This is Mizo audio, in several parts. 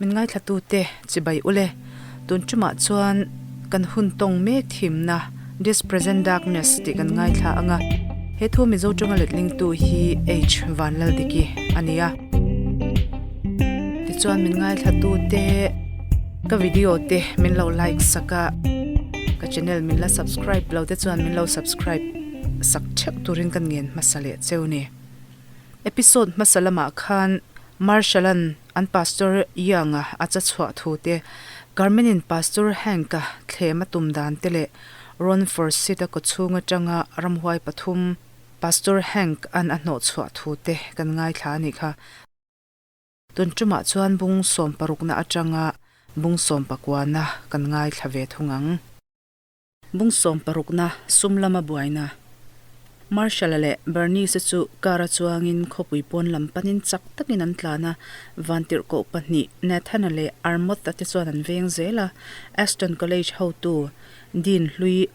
Min ngaithlatute chibai ule, tun tumah chuan kan hun tawng mek thimna This Present Darkness tih kan ngaithla ang a, he thu Mizo tawnga letlingtu hi H Vanlaldiki a ni a. Tichuan min ngaithlatute ka video te min lo like sak a, ka channel min la subscribe lo te chuan min lo subscribe sak theuh turin ka ngen hmasa leh cheu ni. Episode hmasa lamah khan Marshall-a'n an Pastor Young-a a cha chhuah thu te, Carmen-in Pastor Hank-a thlem a tum dan te leh Ron Forsyth-a kawchhung atanga ramhuai pathum Pastor Hank-a'n a hnawh chhuah thu te kan ngaithla a nih kha. Tun tumah chuan bung sawmparukna atanga bung sawmpakuana kan ngaithla ve thung ang. Bung sawmparukna sum lama buaina. Marshall-a leh Bernice-a chu car-a chuangin khawpui pawn lam panin chak takin an tlan a, vantirhkoh pahnih Nathan-a leh Armoth-a te chuan an veng zel a. Aston College hotu Dean hlui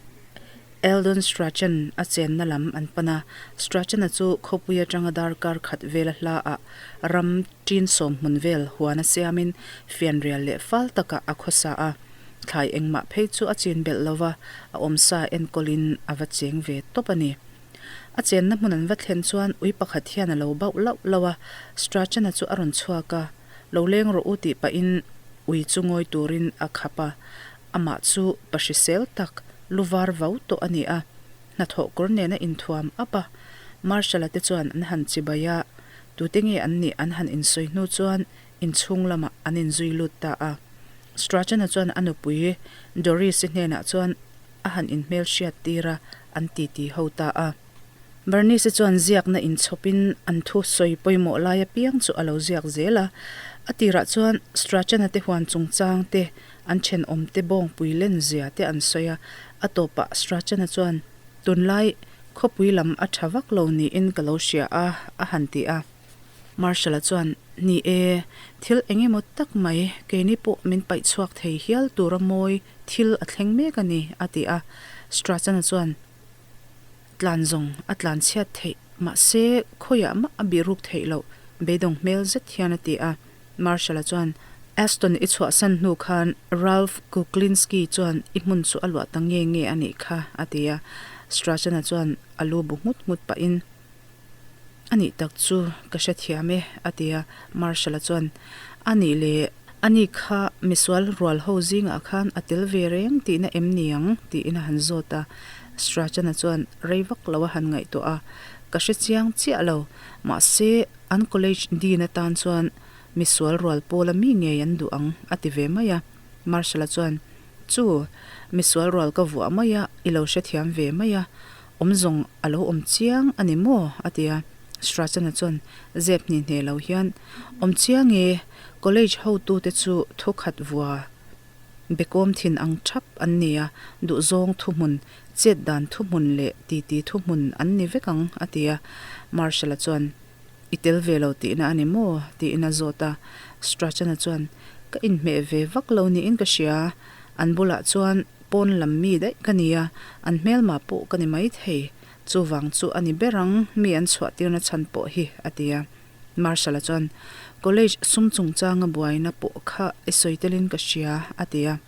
Eldon Strachan a chenna lam an pan a. Strachan-a chu khawpui atanga darkar khat vela hlaah ram tin sawm hmun vel huana siamin fianrial leh fal takah a khawsa a. Thlai engmah phei chu a chin belh lo va, a awmsa enkawlin a va cheng ve tawp a ni. A chenna hmun an va thlen chuan ui pakhat hian a lo bauh lauh lauh a, Strachan-a chu a rawn chhuak a, Lo leng rawh u tih pahin ui chu ngawi turin a khap a, amah chu pa hrisel tak, lu var vau tawh a ni a, hnathawh kawr nena inthuam ap a. Marshall-a te chuan an han chibai a, tute nge an nih an han insawi hnu chuan inchhung lamah an inzui lut ta a. Strachan-a chuan a nupui Doris-i hnenah chuan a han inhmelhriat tir a, an titi ho ta a. Bernice-i chuan ziakna inchhawpin an thu sawi pawimawh lai apiang chu a lo ziak zel a. A tirah chuan Strachan-a te huan chungchang te, an thenawmte bawngpui len zia te an sawi a. A tawpah Strachan-a chuan, Tunlai khawpui lam a tha vak lo niin ka lo hria a, a han ti a. Marshall-a chuan, Ni e, thil eng emaw tak mai, keini pawh min paih chhuak thei hial tura mawi thil a thleng mek a ni, a ti a. Strachan-a chuan, Tlan zawng a tlan chhiat theih, mahse khawiah mah a bihruk theih loh, beidawng hmel zet hian a ti a. Marshall-a chuan, Aston i chhuahsan hnu khan Ralph Kuklinski chuan i hmun chu a luah ta nge nge a nih kha, a ti a. Strachan-a chuan a lu bu nghut nghut pahin, A nih tak chu ka hrethiam e, a ti a. Marshall-a chuan, A nih le, ani kha misual rual ho zingah khan a tel ve reng tihna em ni ang? tiin a han zawt a. Strachan-a chuan rei vak lo a han ngaihtuah a, Ka hre chiang chiah lo, mahse an college dean atan chuan misual rual pawla mi ngei an duh ang, a ti ve mai a. Marshall-a chuan, Chu, misual rual ka vuah mai a, i lo hrethiam ve mai a, Awm zawng a lo awm chiang a ni maw? a ti a. Strachan-a chuan zep hni hne lo hian, Awm chiang e, college hotute chu thu khat vua bekawm thin ang thap an ni a, duhzawng thuhmun, chet dan thuhmun leh titi thuhmun an ni vek ang, a ti a. Marshall-a chuan, I tel ve lo tihna a ni maw? tiin a zawt a. Strachan-a chuan, Ka inhmeh ve vak lo niin ka hria, an bulah chuan Pawn lam mi daih ka ni a, an hmelma pawh ka ni maithei. Chuvang chu a ni ber ang, mi an chhuah tirna chhan pawh hi, a ti a. Marshall-a chuan, College sum chungchanga buaina pawh kha i sawi telin ka hria, a ti a.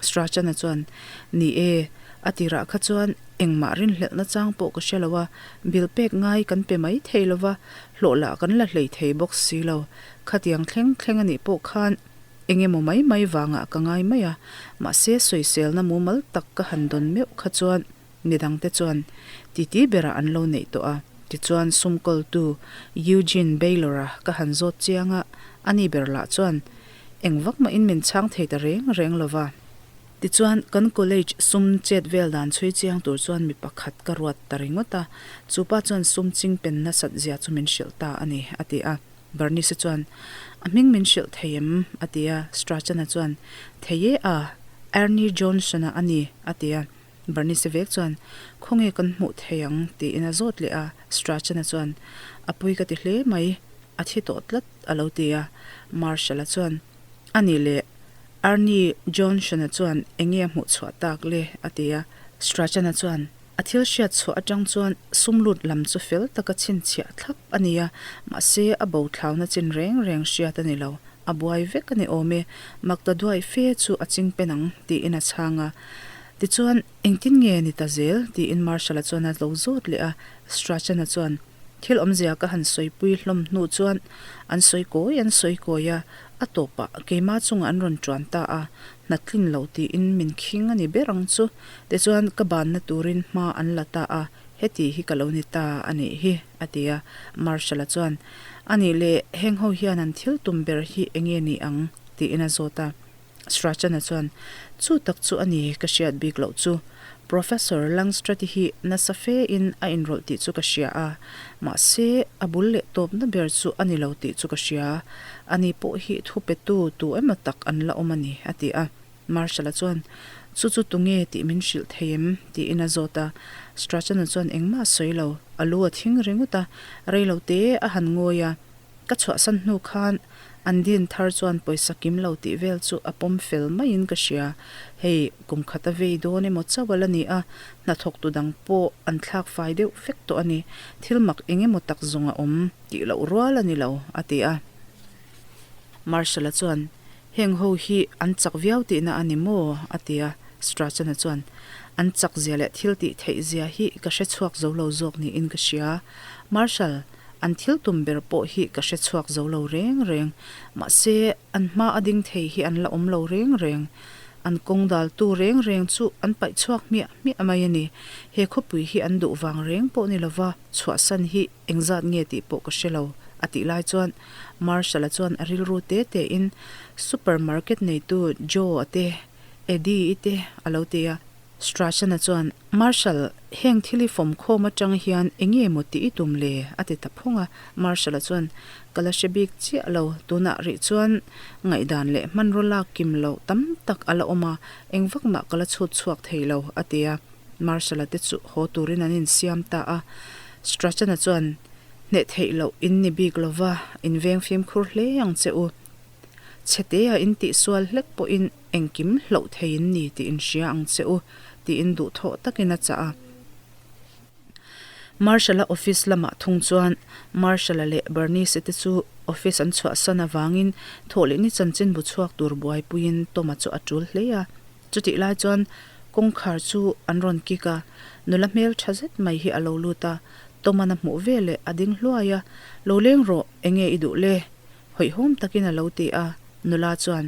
Strachan-a chuan, Ni e, a tirah kha chuan engmah rinhlelhna chang pawh ka hre lo a, bill pek ngai kan pe mai thei lo va, hlawh lah kan la hlei thei bawk si lo. Khatiang thleng thleng a nih pawh khan, Eng emaw mai mai vangah ka ngai mai a, mahse sawiselna mumal tak ka han dawn meuh kha chuan midangte chuan titi berah an lo neih tawh a. Tichuan sumkawltu Eugene Baylor-a ka han zawt chiang a, ani ber lah chuan eng vak mahin min chhang thei ta reng reng lo va. Tichuan kan college sum chet vel dan chhui chiang tur chuan mi pakhat ka ruat ta ringawt a, chu pa chuan sum chingpen nasat zia chu min hrilh ta a ni, a ti a. Bernice chuan, A hming min hrilh thei em? a ti a. Strachan-a chuan, Thei e a, Ernie Johnson-a a ni, a ti a. Bernice vek chuan, Khawnge kan hmuh thei ang? tiin a zawt leh a. Strachan-a chuan, A pui ka ti hle mai, a thi tawh tlat, a lo ti a. Marshall-a chuan, A nih leh, Ernie Johnson-a chuan enge a hmuh chhuah tak le? a ti a. Strachan-a chuan, A thil hriat chhuah atang chuan sum lut lam chu fel taka chhinchhiah thlap a ni a, mahse a bo thlauna chin reng reng hriat a ni lo. a buai vek a ni awm e, mak ta duai fe chu a ching pen ang, tiin a chhang a. Tichuan, engtin nge ni ta zel? tiin Marshall-a chuan a lo zawt leh a. Strachan-a chuan, Thil awmzia ka han sawipui hlawm hnu chuan an sawi kawi an sawi kawi a, a tawpah keimah chungah an rawn ṭuan ta a, hna tlin lo tiin min khing a ni ber ang chu. Tichuan, ka banna turin hma an la ta a, heti hi ka lo ni ta a nih hi, a ti a. Marshall-a chuan, A nih leh, heng ho hian an thil tum ber hi enge ni ang? tiin a zawt a. Strachan-a chuan, Chu tak chu a ni ka hriat bik loh chu. Professor Langstrath-i hi nasa fe-in a inrawlh tih chu ka hria a, mahse, a bul leh tawpna ber chu a ni lo tih chu ka hria. Ani pawh hi thu petu tu emaw tak an la awm a ni, a ti a. Marshall-a chuan, Chu chu tunge tih min hrilh thei em? tiin a zawt a. Strachan-a chuan engmah a sawi lo, a lu a thing ringawt a, rei lo te a han ngawi a. Ka chhuahsan hnu khan an din thar chuan pawisa kim lo tih vel chu a pawm fel maiin ka hria. Hei, kum khat a vei dawn emaw chauh a la ni a, hnathawktu dang pawh an thlak fai deuh vek tawh a ni. Thil mak eng emaw tak zawng a awm tih loh rual a ni lo, a ti a. Marshall-a chuan, Heng ho hi an chak viau tihna a ni maw? a ti a. Strachan-a chuan, An chak zia leh thil tih theih zia hi ka hre chhuak zo lo zawk niin ka hria. Marshall, An thil tum ber pawh hi ka hre chhuak zo lo reng reng. Mahse, an hma a ding thei hi an la awm lo reng reng. An kawng daltu reng reng chu an paih chhuak hmiah hmiah mai a ni. He khawpui hi an duh vang reng pawh ni lova chhuahsan hi engzat nge tih pawh ka hre lo, a tih lai chuan Marshall-a chuan a rilru te tein Supermarket neitu Joe-a te, Eddie-i te a lo ti a. Strachan-a chuan, Marshal, heng thil i fawm khawm atang hian eng nge maw tih i tum le? a ti ta phung a. Marshal-a chuan, Ka la hre bik chiah lo, tunah rih chuan ngaihdan leh hmanraw lak kim loh tam tak a la awm a, eng vak mah ka la chhut chhuak thei lo, a ti a. Marshal-a te chu haw turin an insiam ta a. Strachan-a chuan, Hneh theih loh in ni bik lova, in veng fimkhur hle ang che u. Chhetea in tihsual hlek pawhin engkim hloh thei in ni tih in hria ang che u, tiin duhthawh takin a chah a. Marshall-a office lamah thung chuan Marshall-a leh Bernice-i te chu office an chhuahsan avangin thawhlehni chanchinbu chhuak tur buaipuiin Tom-a chu a tul hle a. Chutih lai chuan kawngkhar chu an rawn kik a, nula hmel tha zet mai hi a lo lut a, Tom-a'n a hmuh veleh a ding hluai a, Lo leng rawh, enge i duh le? Hawihhawm takin a lo ti a, nula chuan,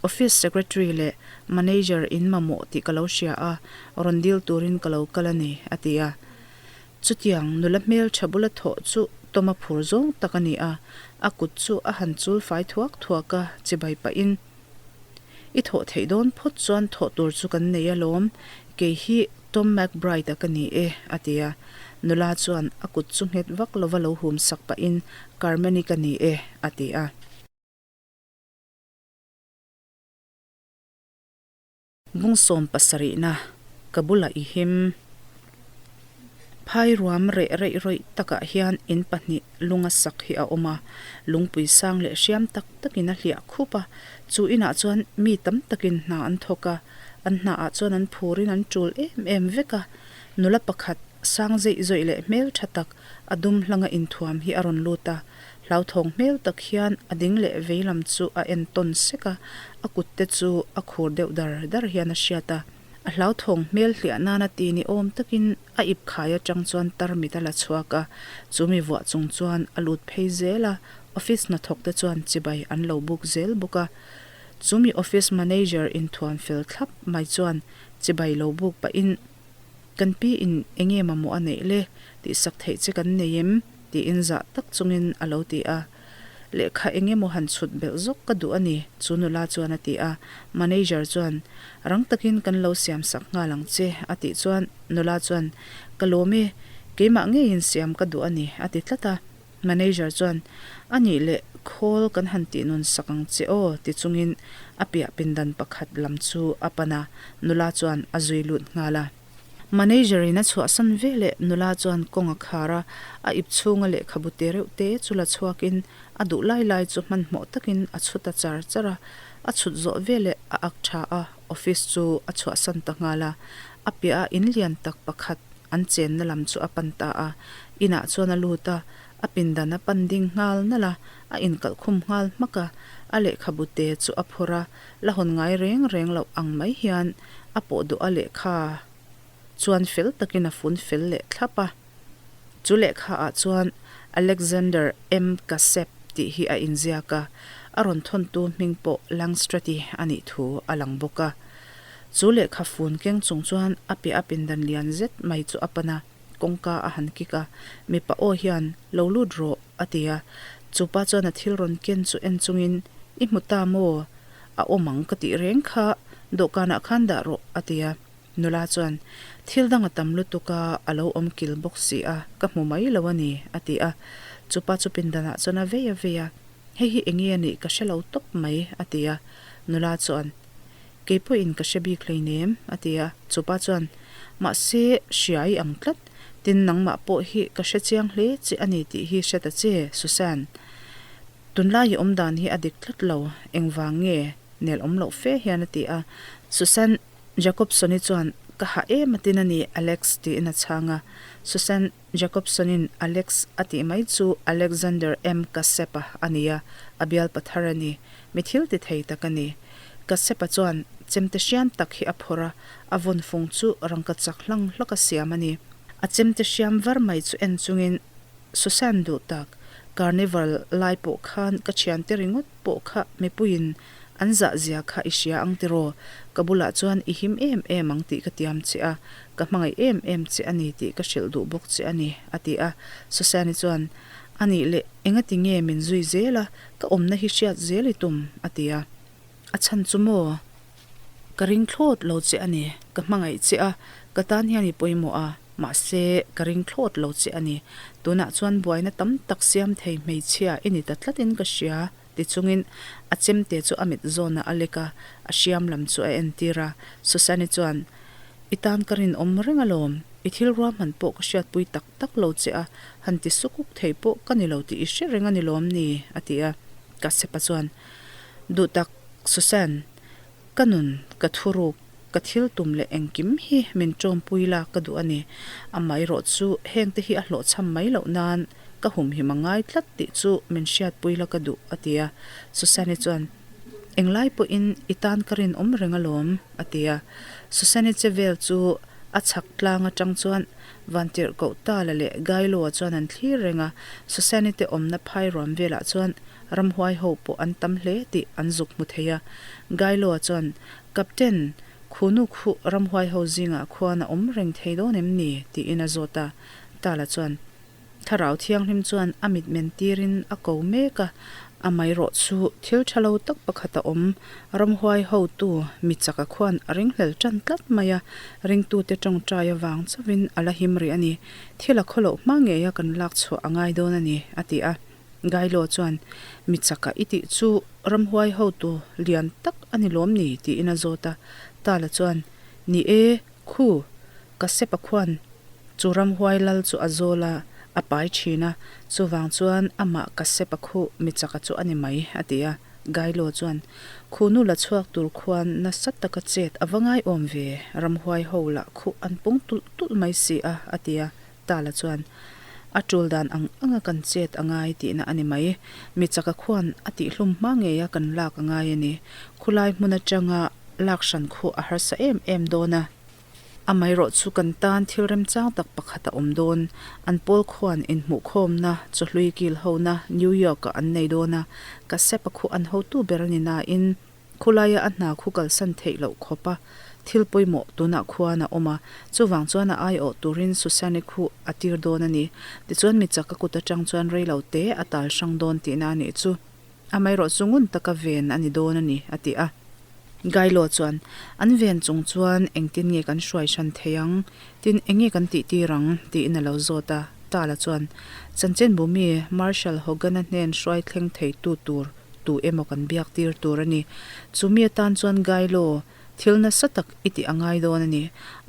Office secretary leh manager in mamawh tih ka lo hria a, rawn dil turin ka lo kal a ni, a ti a. Chutiang nula hmel tha bula thawh chu Toma phur zawng tak a ni a, a kut chu a han chul fai thuak thuak a, chibai pahin, I thawh theih dawn phawt chuan thawh tur chu kan nei alawm, kei hi Tom McBride-a ka ni e, a ti a. Nula chuan a kut chu nghet vak lova lo hum sak pahin, Carmen-i ka ni e, a ti a. Bungsawm pasarihna, ka bulah i him. Phai ruam reh reih rawih takah hian in pahnih lunga sak hi a awm a, lungpui sang leh hriam tak takin a hliah khup a, chu inah chuan mi tam takin hna an thawk a, an hnaah chuan an phurin an tul em em vek a, nula pakhat sang zeih zawih leh hmel tha tak a dum hlanga inthuam hi a rawn lut a, Hlauthawng hmel tak hian a ding leh vei lam chu a en tawn sek a, a kut te chu a khur deuh dar dar hian a hriat a. A hlauthawng hmel hliah nana ti ni awm takin a ip khai atang chuan tarmit a la chhuak a, chu mi vuah chung chuan a lut phei zel a, office hnathawk te chuan chibai an lo buk zel bawk a. Chu mi office manager inthuam fel thlap mai chuan chibai lo buk pahin, Kan pi in enge mamawh a neih le? Tih sak theih che kan nei em? Tiin zah tak chungin a lo ti a. Lehkha eng emaw han chhut belh zawk ka duh a ni, chu nula chuan a ti a. Manager chuan, Rang takin kan lo siam sak nghal ang che, a tih chuan nula chuan, Ka lawm e, keimah ngeiin siam ka duh a ni, a ti tlat a. Manager chuan, A nih leh khawl kan han tih nun sak ang che aw, ti chungin a piah pindan pakhat lam chu a pan a, nula chuan a zui lut nghal a. Manager in a chhuahsan veleh nula chuan kawng a khar a, a ip chhunga lehkhabu te reuh te chu la chhuakin a duh lai lai chu hmanhmawh takin a chhut a char char a, a chhut zawh veleh a ak tha a, office chu a chhuahsan ta nghal a, a piah a in lian tak pakhat an chenna lam chu a pan ta a, inah chuan a lut a. A pindan a pan ding nghal nalh a, a inkalh khum nghal hmak a, a lehkhabu te chu a phawrh a, la hawn ngai reng reng loh ang mai hian a pawh duh a lehkha chuan fel takin a fun fel leh thlap a. Chu lehkha ah chuan Alexander M. Kasep tih hi a inziak a, a rawn thawntu hming pawh Langstrati a nih thu a lang bawk a. Chu lehkha fun keng chung chuan a piah a pindan lian zet mai chu a pan a, kawngka a han kik a, mipa aw hian, Lo lut rawh, a ti a. Chupa chuan a thil rawn ken chu en chungin, I hmu ta maw? A awm ang ka tih reng kha, dawhkanah khan dah rawh, a ti a. Nula chuan, Thil dang a tam lutuk a, a lo awm kil bawk si a, ka hmu mai lo a ni, a ti a. Chupa chu pindanah chuan a vei a vei a, Hei hi enge a nih ka hre lo tawp mai, a ti a. Nula chuan, Kei pawhin ka hre bik hleinem, a ti a. Chupa chuan, Mahse, hria i ang tlat, tin nangmah pawh hi ka hre chiang hle che a ni tih hi hre ta che, Susan. Tunlai i awm dan hi a dik tlat lo, engvang nge? Nel awm loh fe hian a ti a. Susan. Jacobson-i chuan, Ka hah em atin a ni, Alex, tiin a chhang a. Susan Jacobson-in Alex a tih mai chu Alexander M. Kassep-a a ni a, a bialpa thar a ni. Mi thil ti thei tak a ni. Kassep-a chuan chemte hriam tak hi a phawrh a, a vawn fung chu rangka chak hlang hlaka siam a ni. A chemte hriam var mai chu en chungin Susan duh tak, Carnival lai pawh khan ka thiante ringawt pawh kha mipuiin An zah zia kha i hria ang tiraw? Ka bulah chuan i him em em ang tih ka tiam che a, ka hmangaih em em che a ni tih ka hrilh duh bawk che a ni, a ti a. Susanne chuan, A nih leh, engati nge min zui zel a, ka awmna hi hriat zel i tum? a ti a. A chhan chu maw? Ka ring thlawt lo che a ni, ka hmangaih che a, ka tan hian i pawimawh a, mahse ka ring thlawt lo che a ni. Tunah chuan buaina tam tak siam thei hmeichhia i ni ta tlatin ka hria. Tichungin a chemte chu a mit zawnah a lek a, a hriam lam chu a entir a. Susanne chuan, I tan ka rinawm reng alawm, i thil ruahman pawh ka hriatpui tak tak lo che a, han ti sukuk thei pawh ka ni lo tih i hre reng a ni lawm ni? a ti a. Kasepa chuan, Duh tak, Susanne, ka nun, ka thuruk, ka thil tum leh engkim hi min ṭawmpui la ka duh a ni. Amaherawh chu hengte hi a hlawhchham mai loh nan ka humhim a ngai tlat tih chu min hriatpui la ka duh, a ti a. Susanne chuan, Englai pawhin i tan ka rinawm reng alawm, a ti a. Susanne che vel chu a chhak tlang atang chuan Vantirhkoh Tala leh Gailo-a chuan an thlir reng a. Susanne te awmna phai ruam velah chuan ramhuai ho pawh an tam hle tih an zuk hmu thei a. Gailo-a chuan, Captain, khunu khuh ramhuai ho zingah khuan a awm reng thei dawn em ni? tiin a zawt a. Tala chuan, Thlarau Thianghlim chuan a mit men tirin a ko mek a, amaherawh chu thil tha lo tak pakhat a awm. Ramhuai hotu mi chaka khuan a ringhlel tan tlat mai a, ringtute tawngtai avang chauhin a la him rih a ni. Thil a khawloh hma ngeia kan lak chhuah a ngai dawn a ni, a ti a. Gailo chuan, Mi chaka i tih chu ramhuai hotu lian tak a ni lawm ni? tiin a zawt a. Tala chuan, Ni e, khu, ka sepa khuan chu ramhuai lal chu a zawl a, a pai thin a, chuvang chuan amah ka sepa khu mi chaka chu a ni mai, a ti a. Gailo chuan, Khu nu la chhuak tur khuan nasa taka chet a va ngaiawm ve, ramhuai ho lah khu an pung tulh tulh mai si a, a ti a. Tala chuan, A tul dan ang anga kan chet a ngai tihna a ni mai. Mi chaka khuan a tihhlum hma ngeia kan lak a ngai a ni. Khulai hmun atanga lak hran khu a harsa em em dawn a. Amaherawh chu kan tan thil remchang tak pakhat a awm dawn. An pawl khuan inhmuhkhawmna, chawhlui kil hona New York-ah an nei dawn a. Ka sepa khu an hotu ber a ni nain Khulaia a hna khu kalsan theih loh khawp a, thil pawimawh tunah khuan a awm a, chuvang chuan a aiawh turin Susanne khu a tir dawn a ni. Tichuan mi chak a kut atang chuan rei lo te a tal hrang dawn tihna a nih chu. Amaherawh chu ngun taka ven a ni dawn a ni, a ti a. Gailo chuan, An ven chung chuan engtin nge kan hruai hran thei ang? Tin, eng nge kan tih tir ang? tiin a lo zawt a. Tala chuan, Chanchinbu mi Marshal Hogan-a hnen hruai thleng theitu tur Tu emaw kan biak tir tur a ni. Chumi atan chuan Gailo, thil nasa tak i tih a ngai dawn a ni.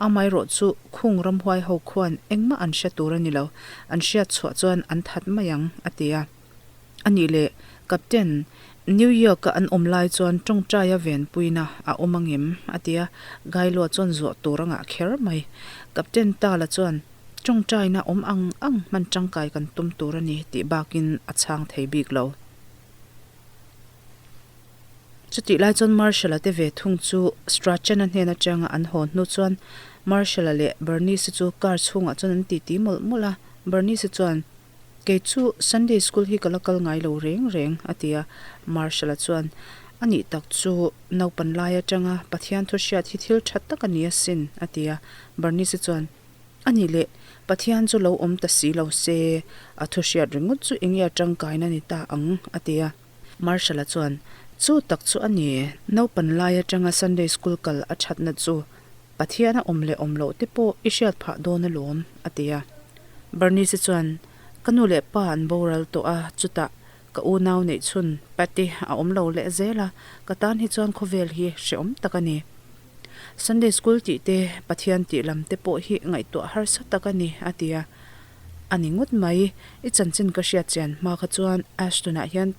Amaherawh chu khung ramhuai ho khuan engmah an hre tur a ni lo. An hriat chhuah chuan an that mai ang, a ti a. A nih leh, Captain, New York-a an awm lai chuan tawngtaia venpuina a awm angem? a ti a. Gailo chuan zawh tur a ngah kher mai. Captain Tala chuan. Tawngtaina awm ang ang hman tangkai kan tum tur a ni tih bakin a chhang thei bik lo. Chutih lai chuan Marshall-a te ve thung chu Strachan-a hnen atanga an haw hnu chuan Marshall-a leh Bernice-i chu car chhungah chuan an titi mawlh mawlh a. Bernice-i chuan, Kei chu Sunday school hi ka la kal ngai lo reng reng, a ti a. Marshall-a chuan, A nih tak chu naupan lai atanga Pathian thu hriat hi thil tha tak a ni asin, a ti a. Bernice-i chuan, A nih leh, Pathian chu lo awm ta si lo se, a thu hriat ringawt chu enge a tangkaina ni ta ang, a ti a. Marshall-a chuan, Chu tak chu a ni, naupan lai atanga Sunday school kal a thatna chu Pathian a awm leh awm loh te pawh i hriat phah dawn alawm, a ti a. Bernice-i chuan, Ka nu leh pa an boral tawh a, chutah ka unau neih chhun Patty a awm lo leh zel a, ka tan hi chuan khawvel hi hrehawm tak a ni. Sunday school tih te, Pathian tih lam te pawh hi ngaihtuah harsa tak a ni, a ti a. A ni ngawt mai, i chanchin ka hriat chian hma kha chuan Ashton-ah hian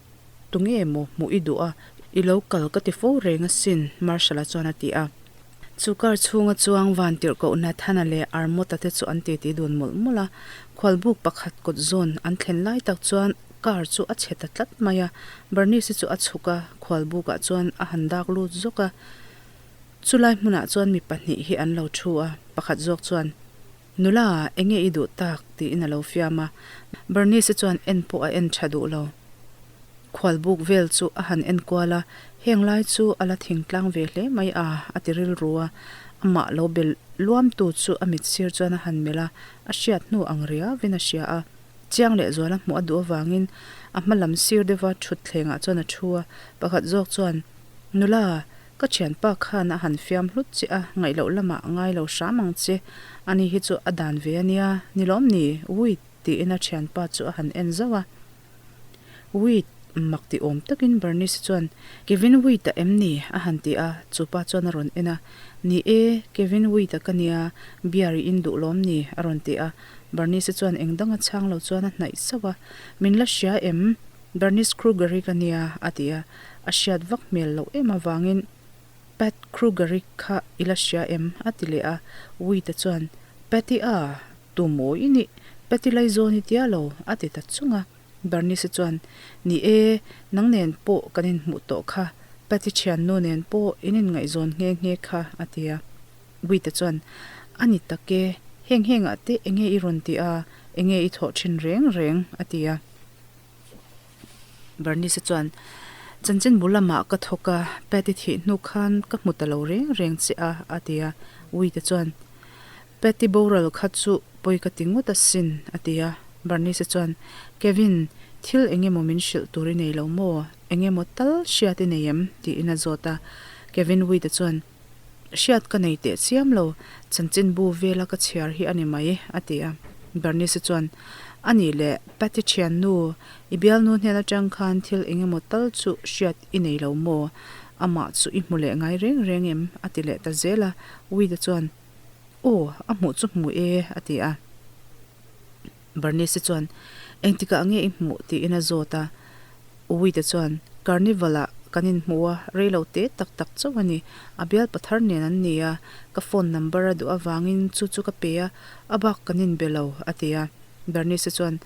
tunge maw hmuh i duh a, i lo kal ka ti fo reng asin, Marshall-a chuan a ti a. Chu car chhunga chuang Vantirhkoh Nathana leh Armota te chu an titi dun mawlh mawlh a, khualbuk pakhat kawt zawn an thlen lai tak chuan car chu a chhe ta tlat mai a, Bernice-i chu a chhuk a, khualbukah chuan a han dak lut zawk a. Chulai hmunah chuan mi pahnih hi an lo thu a, pakhat zawk chuan, Nula, enge i duh tak? tiin a lo fiam a. Bernice-i chuan en pawh a en tha duh lo. Khualbuk vel chu a han en kual a, heng lai chu a la thingtlang ve hle mai a, a ti rilru a. Amah lo bel luamtu chu a mit sir chuan a han melh a, a hriat hnu ang riauin a hria a. Chiang leh zuala hmuh a duh avangin a hma lam sir deuha thutthlengah chuan a thu a, pakhat zawk chuan, Nula, Ka thianpa khan a han fiam hlut che a, ngaih loh lamah a ngai lo hram ang che. Ani hi chu a dan ve a nia, ni lawm ni? Wait! tiin a thianpa chu a han en zauh a. Wait! mak ti awm takin Bernice chuan, Kevin Wait-a em ni? a han ti a, chupa chuan a rawn en a. Ni e, Kevin Wait-a ka nia, beer i in duh lawm ni? a rawn ti a. Bernice chuan eng danga chhang lo chuan a hnaih sauh a, Min la hria em? Bernice Kruger-i ka nia, a ti a. A hriat vak hmel loh em avangin, Pat Kruger-i kha i la hria em? a ti leh a. Wheat-a chuan, Patty a, tu maw i nih? Patty Laizawn i tia lo, a ti ta chung a. Bernice-i chuan, Ni e, nang nen pawh kan inhmuh tawh kha. Patty thiannu nen pawh in inngaihzawn nghe nghe kha, a ti a. Wheat-a chuan, A ni tak e, heng hengah te enge i rawn tih a, enge i thawh thin reng reng? a ti a. Bernice chuan, Chanchinbu lamah ka thawk a, Patty thih hnu khan ka hmu ta lo reng reng che a, a ti a. Wite chuan, Patty boral kha chu pawi ka ti ngawt asin, a ti a. Bernice chuan, Kevin, thil eng emaw min hrilh tur i nei lo maw? Eng emaw tal hriat i nei em? tiin a zawt a. Kevin Wite chuan, Hriat ka nei teh chiam lo, chanchinbu vela ka chhiar hi a ni mai, a ti a. Bernice chuan, A nih leh, Patty thiannu, i bialnu hnen atang khan thil eng emaw tal chu hriat i nei lo maw? Amah chu i hmu leh ngai reng reng em? a ti leh ta zel a. Wida chuan, Aw, a hmuh chu hmu e, a ti a. Bernice chuan, Engtikah nge i hmuh? tiin a zawt a. Uwite chuan, Carnival-ah kan inhmu a, rei lo te tak tak chauh a ni. A bial pathar nen an ni a, ka phone number a duh avangin chu chu ka pe a, a bak kan inbe lo, a ti a. Bernice chuan,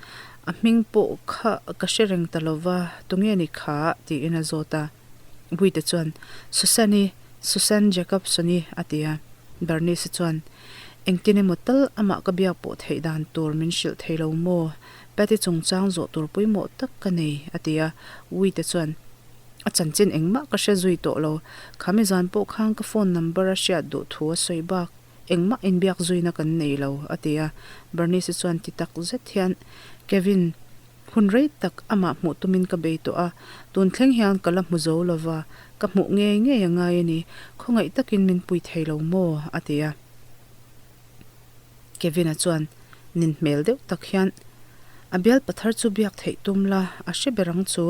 A hming pawh kha ka hre reng ta lo va, tunge ni kha? tiin a zawt a. Uwite chuan, Susan-i, Susan Jacobson-i, a ti a. Bernice chuan, Engtin emaw tal amah ka biak pawh theih dan tur min hrilh thei lo maw? Patty chungchang zawh tur pawimawh tak ka nei, a ti a. Wite chuan, A chanchin engmah ka hre zui tawh lo. Khami zan pawh khan ka phone number a hriat duh thu a sawi bak. Engmah inbiak zuina kan nei lo, a ti a. Bernice chuan ti tak zet hian, Kevin, Hun rei tak amah hmuh tumin ka bei tawh a, tun thleng hian ka la hmu zo lo va, ka hmuh ngei ngei a ngai a ni, khawngaih takin min pui thei lo maw? a ti a. Kevin-a chuan nin hmel deuh tak hian, A bial pathar chu biak theih tum la, a hre ber ang chu,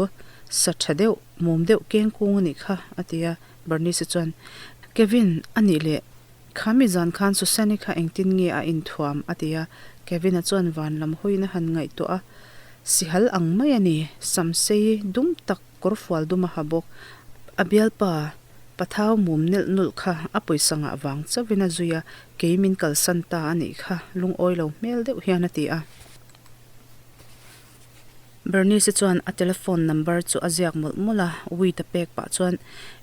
sa tha deuh, mum deuh keng kung a nih kha, a ti a. Bernice chuan, Kevin, a nih leh Kha mi zan khan Susanne kha engtin nge a inthuam? a ti a. Kevin-a chuan van lam hawiin a han ngaihtuah a, Sihal ang mai a ni, sam sei dum tak kawrfual dum a ha bawk. A bialpa. Pathau mum nelh nulh kha a pawisa ngah vang chauhin a zui a, kei min kalsan ta a nih kha, lungawi lo hmel deuh hian a ti a. Bernice chuan a telephone number chu a ziak mawlh mawlh a, Wheat-a pek pah chuan,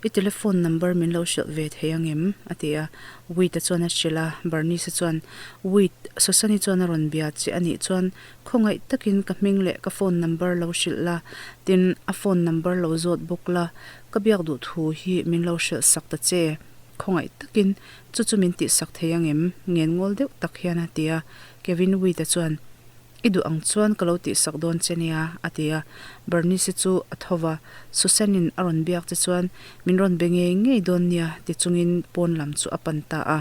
I telephone number min lo hrilh ve thei ang em? a ti a. Wheat-a chuan a hrilh a, Bernice chuan, Wheat, Susan-i chuan a rawn bia che a nih chuan khawngaih takin ka hming leh ka phone number lo hrilh la, tin, a phone number lo zawt bawk la, ka biak duh thu hi min lo hrilh sak ta che. Khawngaih takin chu chu min tihsak thei ang em? Ngengawl deuh tak hian a ti a. Kevin Wheat-a chuan, I duh ang chuan ka lo tihsak dawn che nia, a ti a. Bernice chu a tho va, Susan-in a rawn biak che chuan min rawn be ngei ngei dawn nia ti chungin pawn lam chu a pan ta a.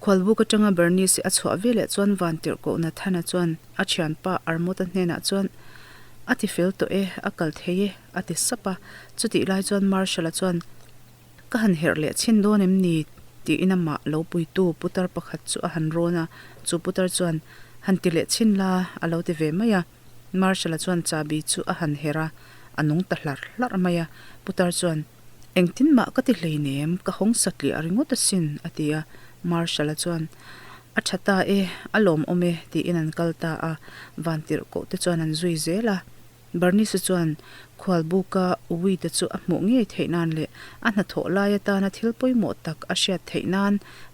Khualbuk atanga Bernice a chhuah veleh chuan Vantirhkoh Nathana chuan a thianpa Armota hnenah chuan, A ti fel tawh e, a kal thei e, a ti sap a. Chutih lai chuan Marshal-a chuan, Ka han herh leh chhin dawn em ni? tiin amah lo puitu putar pakhat chu a han rawn a, chu putar chuan, Han ti leh chhin la, a lo ti ve mai a. Marshal-a chuan chahbi chu a han herh a, a nung ta hlarh hlarh mai a. Putar chuan, Engtin mah ka ti hleinem, ka hawng satliah ringawt asin, a ti a. Marshal-a chuan, A tha ta e, a lawmawm e, tiin an kal ta a. Vantirhkoh te chuan an zui zel a. Bernice chuan khualbuka Uite chu a hmuh ngei theih nan leh a hnathawh lai atana thil pawimawh tak a hriat theih nan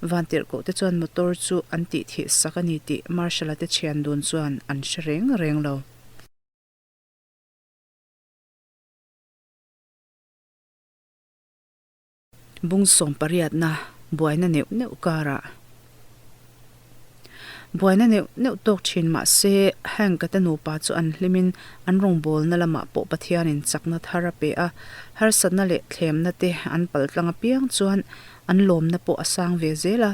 Vantirhkoh te chuan motor chu an tih thih sak a ni tih Marshal-a te thian dun chuan an hre reng reng lo. Bung sawm pariatna buaina neuh neuh karah buaina neuh neuh tawk thin mah se Hank-a te nupa chu an hlimin an rawngbawlna lamah pawh Pathianin chakna thar a pe a, harsatna leh thlemna te an pal tlang apiang chuan an lawmna pawh a sang ve zel a.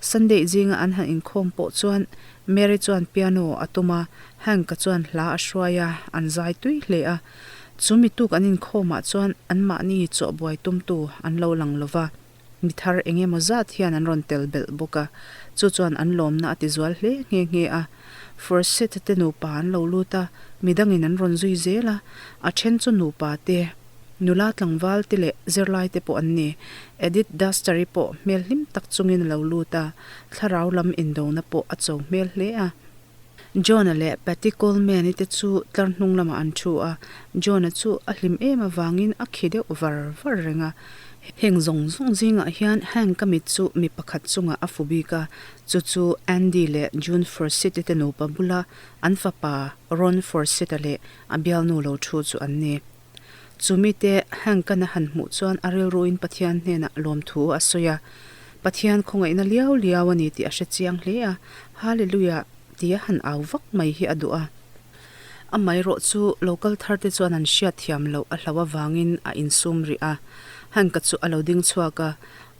Sunday zinga an han inkhawm pawh chuan Mary chuan piano a tum a, Hank-a chuan hla a hruai a, an zai tui hle a. Chu mi tuk an inkhawmah chuan anmahni chawhbuai tumtu an lo lang lo va, mi thar eng emaw zat hian an rawn tel belh bawk a, chu chuan an lawmna a tizual hle nghe nghe a. Forsyth te nupa an lo lut a, midangin an rawn zui zel a, a then chu nupa te, nula tlangval te leh zirlai te pawh an ni. Edith Duster-i pawh hmel hlim tak chungin a lo lut a, thlarau lam indona pawh a cho hmel hle a. John-a leh Patty Coleman-i te chu tlar hnung lamah an thu a, John-a chu a hlim em avangin a khi deuh var var reng a. Heng zawng zawng zingah hian Hank-a mit chu mi pakhat chungah a fu bik a, chu chu Andy leh June Forsyth-i te nupa bula an fapa Ron Forsyth-a leh a bialnu lo thu chu an ni. Chu mite Hank-an a han hmuh chuan a rilruin Pathian hnenah lawmthu a sawi a. Pathian khawngaihna liau liau a ni tih a hre chiang hle a, Hallelujah tia han au vak mai hi a duh a. Amaherawh chu local tharte chuan an hriat thiam loh a hlauh avangin a insum rih a. Hank-a chu a lo ding chhuak a,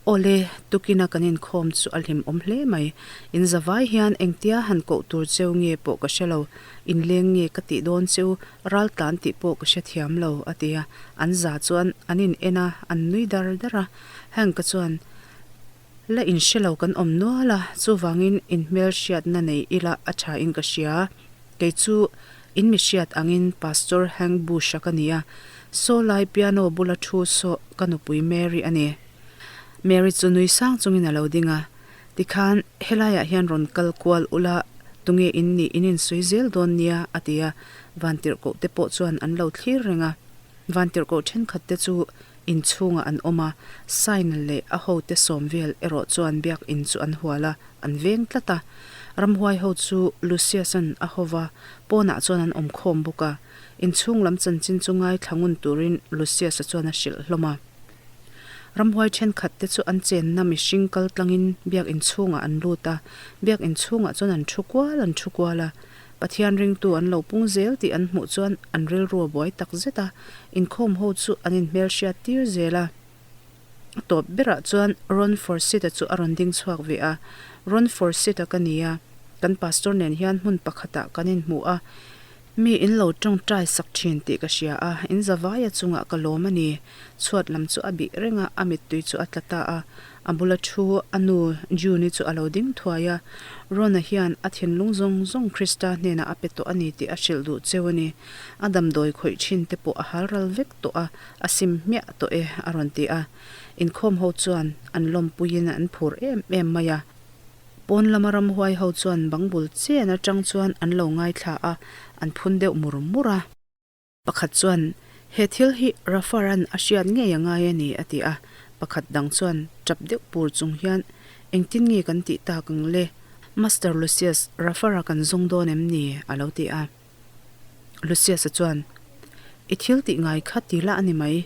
Awle, tukina kan inkhawm chu a hlimawm hle mai. In zavai hian engtia han koh tur cheu nge pawh ka hre lo. Inleng nge ka tih dawn cheu, raltlan tih pawh ka hre thiam lo, a ti a. An za chuan an in en a, an nui dar dar a. Hank-a chuan, La in hre lo kan awm nual a, chuvangin in hmelhriatna nei ila a tha in ka hria. Kei chu in mi hriat angin Pastor Hank Bush-a ka ni a, saw lai piano bula thu saw ka nupui Mary a ni. Mary chu nui sang chungin a lo ding a, Tikhan helaiah hian rawn kal kual ula, tunge in nih in insawi zel dawn nia, a ti a. Vantirhkoh te pawh chuan an lo thlir reng a. Vantirhkoh thenkhat te chu inchhungah an awm a, Sign leh a hote sawm vel erawh chuan biakin chu an hual a, an veng tlat a. Ramhuai ho chu Lucius-a'n a ho va, pawnah chuan an awm khawm bawk a. Inchhung lam chanchin chu ngaithla ngun turin Lucius-a chuan a hrilh hlawm a. Ramhuai thenkhat te chu an chenna mihring kal tlangin biakin chhungah an lut a, biakin chhungah chuan an thu kual an thu kual a. Pathian ringtu an lo pung zel tih an hmuh chuan an rilru a buai tak zet a, inkhawm ho chu an inhmelhriat tir zel a. A tawp berah chuan Ron Forsyth-a chu a rawn ding chhuak ve a, Ron Forsyth-a ka ni a, kan pastor nen hian hmun pakhatah kan inhmu a, Mi in lo tawngtai sak thin tih ka hria a, in zavaia chungah ka lawm a ni. Chhuat lam chu a bih reng a, a mittui chu a tla ta a. A bula thu a nu June-i chu a lo ding thuai a, Ron-a hian a thinlung zawng zawng Krista hnenah a pe tawh a ni tih a hrilh duh cheu a ni. A damdawi khawih thin te pawh a hal ral vek tawh a, a sim hmiah tawh e, a rawn ti a. Inkhawm ho chuan an lawmpuiin an phur em em mai a. Pawn lama ramhuai ho chuan bang bul chen atang chuan an lo ngaithla a, an phun deuh mur mur a. Pakhat chuan, He thil hi Rafaran a hriat ngei a ngai a ni, a ti a. Pakhat dang chuan tap deuh pur chung hian, Engtin nge kan tih tak ang le? Master Lucius, Rafara kan zawng dawn em ni? a lo ti a. Lucius-a chuan, I thil tih ngai kha ti la a ni mai.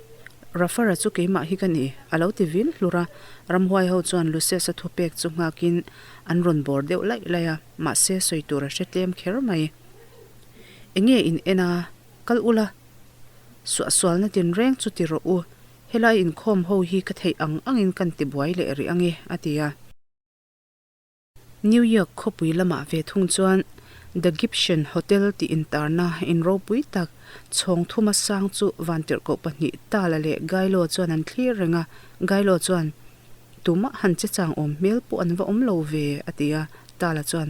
Rafara chu keimah hi ka ni, a lo ti vil hlur a. Ramhuai ho chuan Lucius-a thupek chu nghakin an rawn bawr deuh laih laih a, mahse sawi tur a hre tlem kher mai. Enge in en a, kal ula, suahsualna tinreng chu ti rawh u, helai inkhawm ho hi ka theih ang angin kan ti buai leh rih ange, a ti a. New York khawpui lamah ve thung chuan The Gibson Hotel tih intarna in ropui tak chhawng thuma sang chu vantirhkoh pahnih Tala leh Gailo chuan an thlir reng a, Gailo chuan, Tumah han che chang awm hmel pawh an va awm lo ve, a ti a, Tala chuan,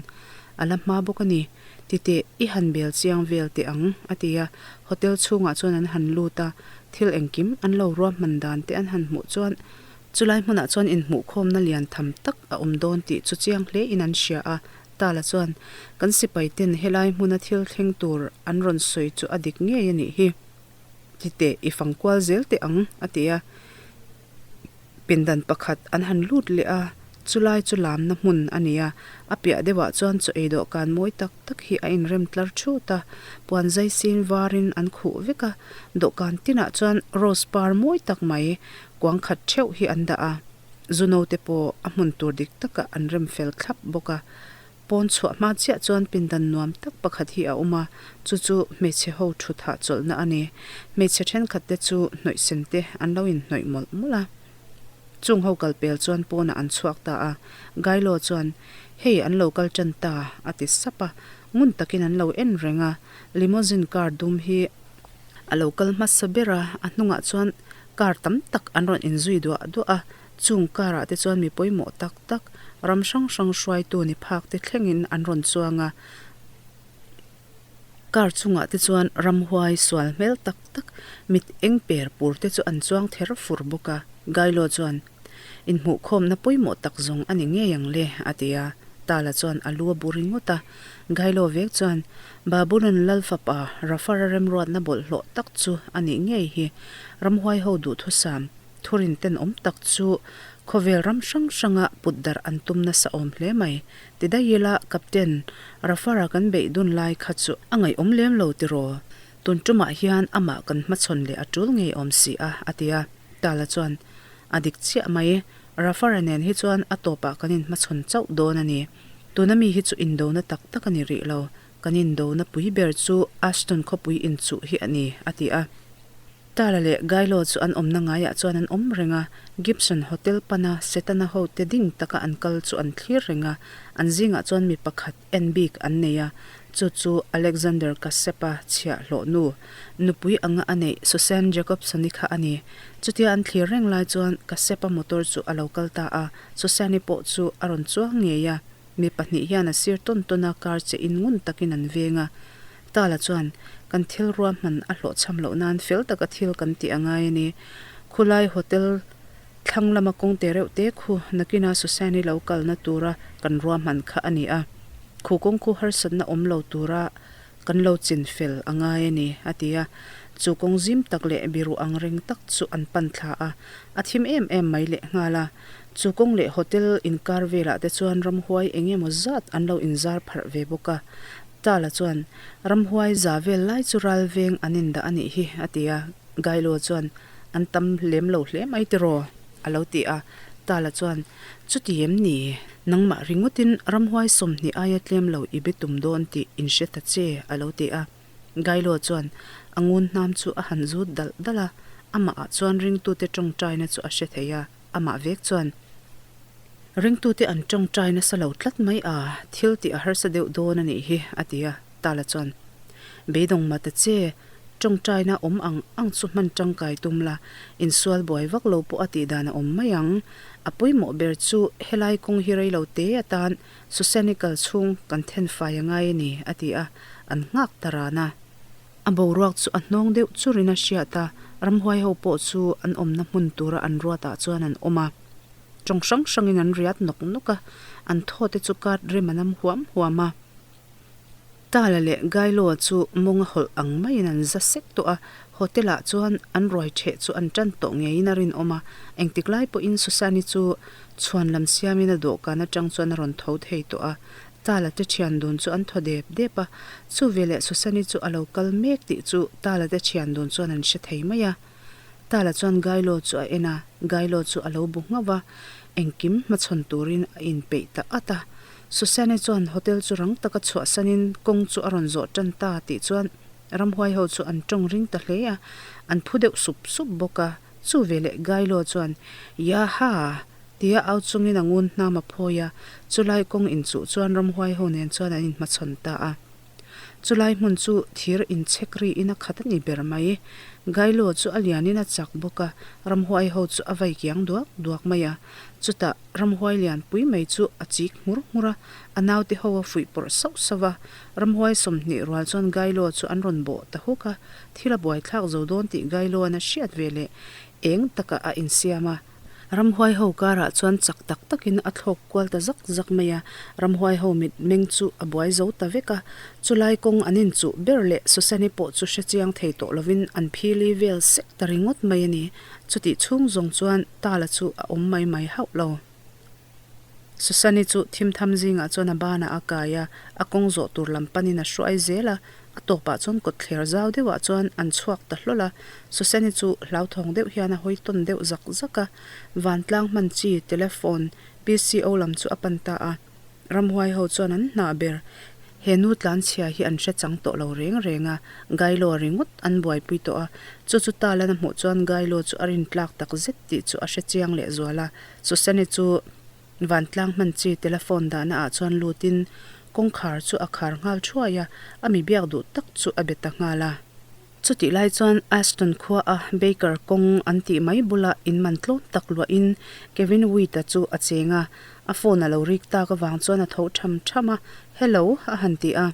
A la hma bawk a ni. Titeh, i han bel chiang vel teh ang, a ti a. Hotel chhungah chuan an han lut a, thil engkim an lo ruahman dan te an han hmuh chuan chulai hmunah chuan inhmuhkhawmna lian tham tak a awm dawn tih chu chiang hle in an hria a. Tala chuan, Kan sipai ten helai hmuna thil thleng tur an rawn sawi chu a dik ngei a nih hi. Titeh, i fang kual zel teh ang, a ti a. Pindan pakhat an han lut leh a, chulai chu lamna hmun a ni a, a piah deuhah chuan chaw ei dawhkan mawi tak tak hi a inrem tlar thut a, puan zai sin varin an khuh vek a, dawhkan tinah chuan rose par mawi tak mai kuang khat theuh hi an dah a, zu note pawh a hmun tur dik takah an rem fel thlap bawk a. Pawn chhuah hma chiah chuan pindan nuam tak pakhat hi a awm a, chu chu hmeichhe ho thut hahchawlhna a ni. Hmeichhe thenkhat te chu hnawih sen te an lo inhnawih mawlh mawlh a. Chung ho kal pel chuan pawnah an chhuak ta a, Gailo chuan, Hei an lo kal tan ta, a ti sap a. Ngun takin an lo en reng a, limousine car dum hi a lo kal hmasa ber a, a hnungah chuan car tam tak an rawn inzui duah duah a, Chung karah te chuan mi pawimawh tak tak, ram hrang hrang hruaitu ni phak te thlengin an rawn chuang a. Car chungah te chuan ramhuai sual hmel tak tak, mit eng per pur te chu an chuang ther fur bawk a. Gailo chuan, Inhmuhkhawmna pawimawh tak zawng a ni ngei ang le, a ti a. Tala chuan a lu a bu ringawt a. Gailo vek chuan, Babulon lal fapa Rafara remruatna bawlhhlawh tak chu a nih ngei hi. Ramhuai ho duhthusam. Thurin tenawm tak chu khawvel ram hrang hranga put darh an tum nasa awm hle mai. Ti daih ila Captain Rafara kan beih dun lai kha chu a ngaihawm lem lo tiraw? Tun tumah hian amah kan hmachhawn leh a tul ngei awm si a, a ti a. Tala chuan, A dik chiah mai, Rafara nen hi chuan a tawpah kan inhmachhawn chauh dawn a ni. Tuna mi hi chu indona tak tak a ni rih lo. Kan indona pui ber chu Ashton khawpui inchuh hi a ni, a ti a. Tara leh Gailo chu an awmna ngaiah chuan an awm reng a, Gibson Hotel pana Setana hote ding taka an kal chu an thlir reng a, an zingah chuan mi pakhat en bik an nei a, chu chu Alexander Kasepa chhiahhlawh nu, nupui anga a neih Susanne Jacobson-i kha a ni. Chutia an thlir reng lai chuan Kasepa motor chu a lo kal ta a, Susanne-i pawh chu a rawn chuang ngei a. Mi pahnih hian a sir tawn tawn a, car che in ngun takin an veng a. Tala chuan, Kan thil ruahman a hlawhchham loh nan fel taka thil kan tih a ngai a ni. Khulai hotel thlang lama kawng te reuh te khu nakina Susanne lo kalna tura kan ruahman kha a ni a. Khu kawng khu harsatna awm lo tura kan lo chin fel a ngai a ni, a ti a. Chu kawng zim tak leh biru ang reng tak chu an pan thla a, a thim em em mai leh nghal a. Chu kawng leh hotel inkar velah te chuan ramhuai eng emaw zat an lo inzar pharh ve bawk a. Tala chuan, Ramhuai za vel lai chu ral veng an indah a nih hi, a ti a. Gailo chuan, An tam lem lo hle mai tiraw? a lo ti a. Tala chuan, Chuti em ni? Nangmah ringawtin ramhuai 20 aia tlem lo i be tum dawn tih in hre ta che, a lo ti a. Gailo chuan a ngun hnam chu a han zut dalh dalh a, amahah chuan ringtute tawngtaina chu a hre thei a, amah vek chuan, Ringtute an tawngtai nasa lo tlat mai a, thil tih a harsa deuh dawn a nih hi, a ti a. Tala chuan, Beidawng mah ta che, Tawngtaina awm ang ang chu hman tangkai tum la, insual buai vak lo pawh a tih dan a awm mai ang. A pawimawh ber chu helai kawng hi rei lo te atan Susani kal chhung kan then fai a ngai a ni, a ti a, an nghak ta ran a. A boruak chu a hnawng deuh churin a hriat a, ramhuai ho pawh chu an awmna hmun tura an ruatah chuan an awm a. Tawng hrang hrangin an riat nawk nawk a, an thaw te chu kart rem an am huam huam a. Tala leh Gailoa chu mawng a hawlh ang maiin an za sek tawh a, hotel ah chuan an ruai ṭheh chu an ṭan tawh ngeiin a rinawm a, engtik lai pawhin Susani chu chhuan lam siamin a dawhkan aṭang chuan a rawn tho thei tawh a, Tala te ṭhian dun chu an thaw dep dep a, chu veleh Susani chu a lo kal mek tih chu Tala te ṭhian dun chuan an hre thei mai a. Tala chuan Gailo chu a en a, Gailo chu a lo bu nghauh a, engkim hmachhawn turin a inpeih ta at a. Susanne chuan hotel chu rang taka chhuahsanin kawng chu a rawn zawh tan ta tih chuan ramhuai ho chu an tawng ring ta hle a, an phu deuh sup sup bawk a. Chu veleh Gailo chuan, Yaha! tia au chungin a ngun hnam a phawi a, chulai kawng inchuh chuan ramhuai ho nen chuan an inhmachhawn ta a. Chulai hmun chu thir inchhek riin a khat a ni ber mai. Gailo chu a lianin a chak bawk a, ramhuai ho chu a vai kiang duak duak mai a. Chutah ramhuai lianpui mai chu a chik nghur nghur a, a naute ho a fuih pawrh sauh sauh a. Ramhuai 20 rual chuan Gailo chu an rawn bawh ta huk a, thil a buaithlak zo dawn tih Gailoan a hriat ve leh eng takah a insiam a. Ramhuai ho karah chuan chak tak takin a thlawk kual ta zak zak mai a, ramhuai ho mit meng chu a buai zo ta vek a. Chulai kawng an inchuh ber leh Susani pawh chu hre chiang thei tawh lovin an phili vel sek ta ringawt mai a ni. Chutih chhung zawng chuan Tala chu a awm mai mai hauh lo. Susani chu thimtham zingah chuan a banah a kai a, a kawng zawh tur lam panin a hruai zel a, a tawpah chuan kawtthler zau deuhah chuan an chhuak ta hlawl a. Susani chu hlauthawng deuh hian a hawi tawn deuh zak zak a, vantlang hman chi telephone PCO lam chu a pan ta a. Ramhuai ho chuan an hnah ber. He nu tlanchhia hi an hre chang tawh lo reng reng a, Gailo ringawt an buaipui tawh a, chu chu Talan a hmuh chuan Gailo chu a rintlak tak zet tih chu a hre chiang leh zual a. Susani chu vantlang hman chi telephone dahna ah chuan lutin kawngkhar chu a khar nghal thuai a, a mi biak duh tak chu a be ta nghal a. Chutih lai chuan Aston khua a Baker kawng an tih mai bula in man tlawm tak luahin Kevin Wheat-a chu a cheng a, a phone a lo rik tak avang chuan a tho tham tham a, Hello a han ti a,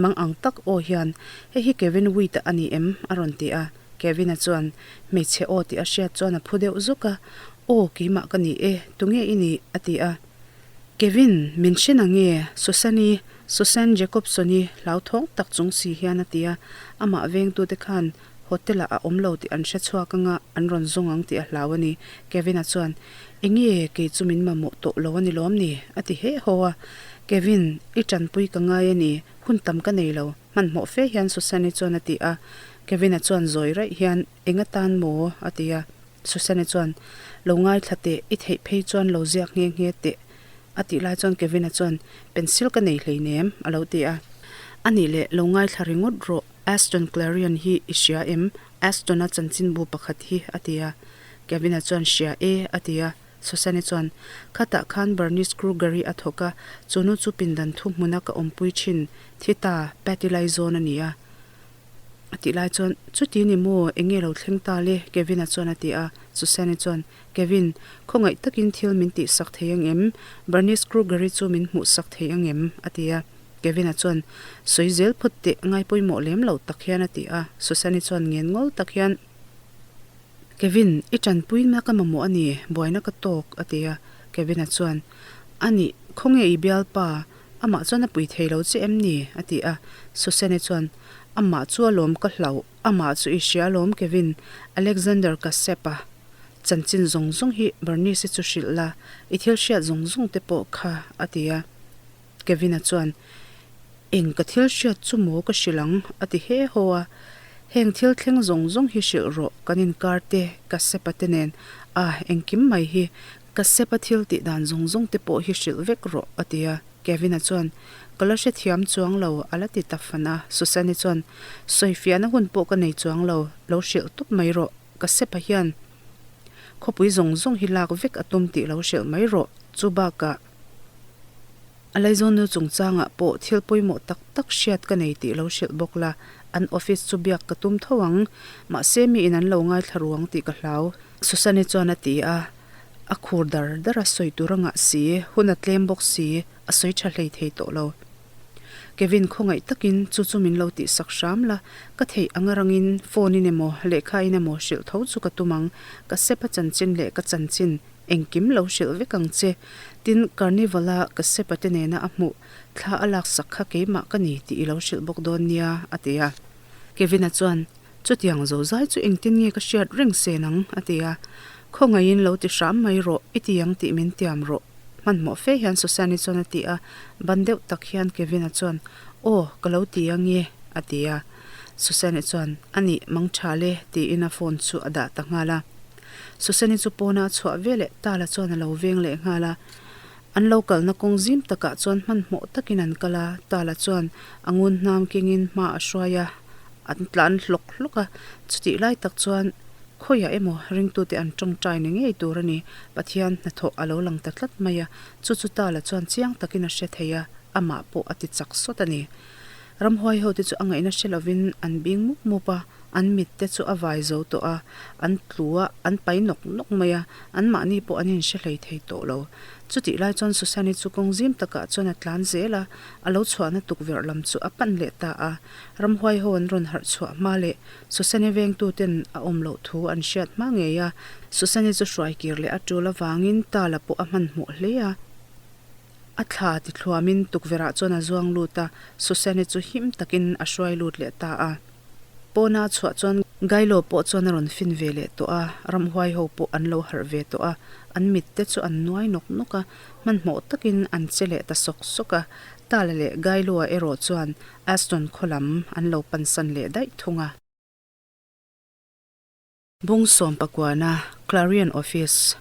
mang ang tak aw hian, Hei hi Kevin Wheat-a a ni em? a rawn ti a. Kevin-a chuan hmeichhe aw tih a hriat chuan a phu deuh zuk a, Aw, keimah ka ni e, tunge i nih? a ti a. Kevin, min hre na nge? Susan-i, Susan Jacobson-i hlauthawng tak chung si hian a ti a. Amah vengtute khan hotel-ah a awm lo tih an hre chhuak anga an rawn zawng ang tih a hlau a ni. Kevin-a chuan, Enge, kei chu min mamawh tawh lo a ni lawm ni? a ti heh haw a. Kevin, i tanpui ka ngai a ni, hun tam ka nei lo, hmanhmawh fe hian Susan-i chuan a ti a. Kevin-a chuan zawi raih hian, Eng atan maw? a ti a. Susanne chuan, Lo ngaithla teh, i theih phei chuan lo ziak nghe nghe teh, a tih lai chuan Kevin-a chuan, Pencil ka nei hleinem, a lo ti a. A nih leh, lo ngaithla ringawt rawh, Aston Clarion hi i hria em? Aston-a chanchinbu pakhat hi, a ti a. Kevin-a chuan, Hria e, a ti a. Susanne chuan, Khatah khan Bernice Kruger-i a thawk a, chu nu chu pindan thuhmuna ka awmpui thin, thi ta, Patty Laizawn a ni a. A tih lai chuan, Chuti ni maw, eng nge lo thleng ta le? Kevin-a chuan a ti a. Susanne chuan, Kevin, khawngaih takin thil min tihsak thei ang em? Bernice Kruger-i chu min hmuhsak thei ang em? a ti a. Kevin-a chuan, Sawi zel phawt teh, ngai pawimawh lem lo tak hian a ti a. Susanne chuan ngen ngawl tak hian, Kevin, i tanpuina ka mamawh a ni, buaina ka tawk, a ti a. Kevin-a chuan, A nih, khawnge i bialpa? Amah chuan a pui thei lo che em ni? a ti a. Susene chuan, Amah chu alawm ka hlauh, amah chu i hria alawm Kevin, Alexander Kassep-a chanchin zawng zawng hi Bernice-i chu hrilh la, i thil hriat zawng zawng te pawh kha, a ti a. Kevin-a chuan, Eng ka thil hriat chu maw ka hrilh ang? a ti he haw a. Heng thil thleng zawng zawng hi hrilh rawh, kan inkar te, Kassep-a te nen, ah, engkim mai hi, Ka sepa thil tih dan zawng zawng te pawh hi hrilh vek rawh, a ti a. Kevin-a chuan, Ka la hrethiam chuang lo, a la ti ta fan a. Susanne chuan, Sawifiahna hun pawh ka nei chuang lo, lo hrilh tawp mai rawh. Ka sepa hian khawpui zawng zawng hi lak vek a tum tih lo hrilh mai rawh. Chu bakah a laizawnnu chungchangah pawh thil pawimawh tak tak hriat ka nei tih lo hrilh bawk la. An office chu biak ka tum tho ang, mahse miin an lo ngaithla ruang tih ka hlau, Susan-i chuan a ti a. A khur dar dar a sawi tur a ngah si, hun a tlem bawk si, a sawi tha hlei thei tawh lo. Kevin khawngaih takin chu chu min lo tihsak hram la, ka theih anga rangin phone in emaw lehkha in emaw hrilh tho chu ka tum ang, ka sepa chanchin leh ka chanchin engkim lo hrilh vek ang che. Tin, Carnival-a ka sepa te nena a hmuh thla a laksak kha keimah ka ni tih i lo hrilh bawk dawn nia, a ti a. Kevin-a chuan, Chutiang zozai chu engtin nge ka hriat reng sen ang? a ti a. Khawngaihin lo ti hram mai rawh, i ti ang tih min tiam rawh. Hmanhmawh fe hian Susanne chuan a ti a, ban deuh tak hian Kevin-a chuan, Aw, ka lo ti ang e, a ti a. Susanne chuan, A nih, mang tha le, tiin a phone chu a dah ta nghal a. Susanne chu pawna a chhuah veleh Tala chuan a lo veng leh nghal a. An lo kalna kawng zim takah chuan hmanhmawh takin an kal a, Tala chuan a ngun hnam kengin hma a hruai a, an tlan hlawk hlawk a. Chutih lai tak chuan khawiah emaw ringtute an tawngtai ni ngei tur a ni, Pathian hnathawh a lo lang ta tlat mai a, chu chu Tala chuan chiang takin a hre thei a, amah pawh a ti chak sawt a ni. Ramhuai hote chu a ngaihna hre lovin an bing mup mup a, an mit te chu a vai zo tawh a, an tlu a, an pai nawk nawk mai a, anmahni pawh an inhre hlei thei tawh lo. Chutih lai chuan Susanne chu kawng zim takah chuan a tlan zel a, a lo chhuahna tukverh lam chu a pan leh ta a. Ramhuai ho an rawn harh chhuah hma leh Susanne vengtuten a awm loh thu an hriat hma ngei a, Susanne chu hruai kir leh a tul avangin Tala pawh a hmanhmawh hle a. A thla ti thluamin tukverhah chuan a zuang lut a, Susanne chu him takin a hruai lut leh ta a. Pawna a chhuah chuan Gailo pawh chuan a rawn fin ve leh tawh a, ramhuai ho pawh an lo harh ve tawh a, an mit te chu an nuai nawk nawk a, hmanhmawh takin an che leh ta sawk sawk a. Tala leh Gailo-a erawh chuan Aston khaw lam an lo pansan leh daih thung a. Bung sawm pakuana Clarion Office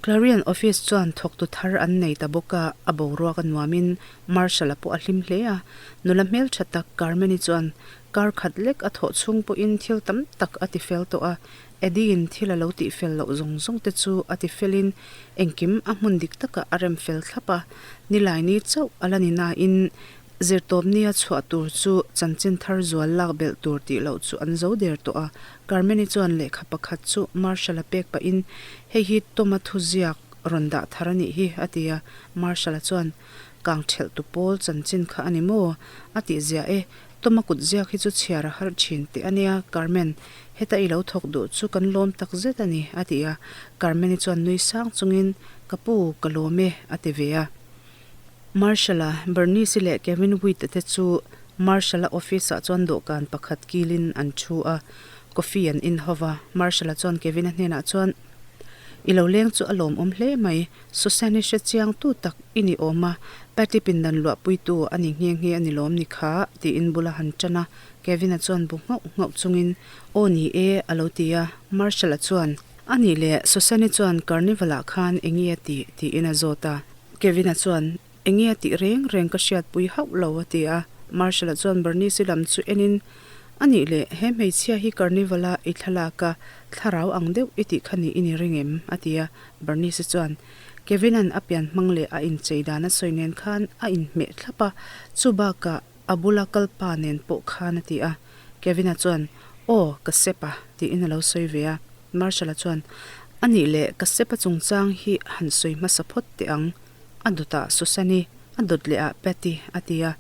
Clarion Office chuan thawktu thar an nei ta bawk a, a boruak a nuamin Marshall-a pawh a hlim hle a. Nula hmeltha tak Carmen-i chuan kar khat lek a thawh chhung pawhin thil tam tak a tifel tawh a, Eddie-in thil a lo tihfel loh zawng zawng te chu a tifelin engkim a hmun dik takah a rem fel thlap a, nilaini chauh a la ni nain Zirtawpnia chhuah tur chu chanchin thar zual lak belh tur tih loh chu an zo der tawh a. Carmen-i chuan lehkha pakhat chu Marshall-a pek pahin, Hei hi Tom-a thuziak rawn dah thar a nih hi, a ti a. Marshall-a chuan, Kang ṭhelh tu pawl chanchin kha a ni maw? A tih ziah e. Tom-a kut ziak hi chu chhiar a harh ṭhin teh a nia, Carmen. Heta i lo thawk duh chu kan lawm tak zet a ni, a ti a. Carmen-i chuan nui sang chungin, Ka pu, ka lawm e, a ti ve a. Marshall-a, Bernice-i leh Kevin Witt-a te chu Marshall-a office-ah chuan dawhkan pakhat kilin an thu a, coffee an in ho va. Marshall-a chuan Kevin-a hnenah chuan, I lo leng chu a lawmawm hle mai, Susan-i hre chiang tu tak i ni awm a, Patty pindan luahpuitu a ni nghe nghe a ni lawm ni kha, tiin bula han tan a. Kevin-a chuan bu nghauh nghauh chungin, Aw ni e, a lo ti a. Marshall-a chuan, A nih leh, Susan-i chuan Carnival-ah khan eng nge a tih? tiin a zawt a. Kevin-a chuan, Enge a tih reng reng ka hriatpui hauh lo, a ti a. Marshall-a chuan Bernice-i lam chu enin, A nih leh, he hmeichhia hi Carnival-a i thlalak a, thlarau ang deuh i tih kha ni i ni ring em? a ti a. Bernice-i chuan, Kevin-a'n a pian hmang leh a inchei dan a sawi nen khan a inhmeh thlap a, chu bakah a bula kal pa nen pawh khan a ti a. Kevin-a chuan, Aw, ka sep a, tiin a lo sawi ve a. Marshall-a chuan, A nih leh, ka sepa chungchang hi han sawi hmasa phawt teh ang. A dawtah Susan-i, a dawt lehah Patty, a ti a.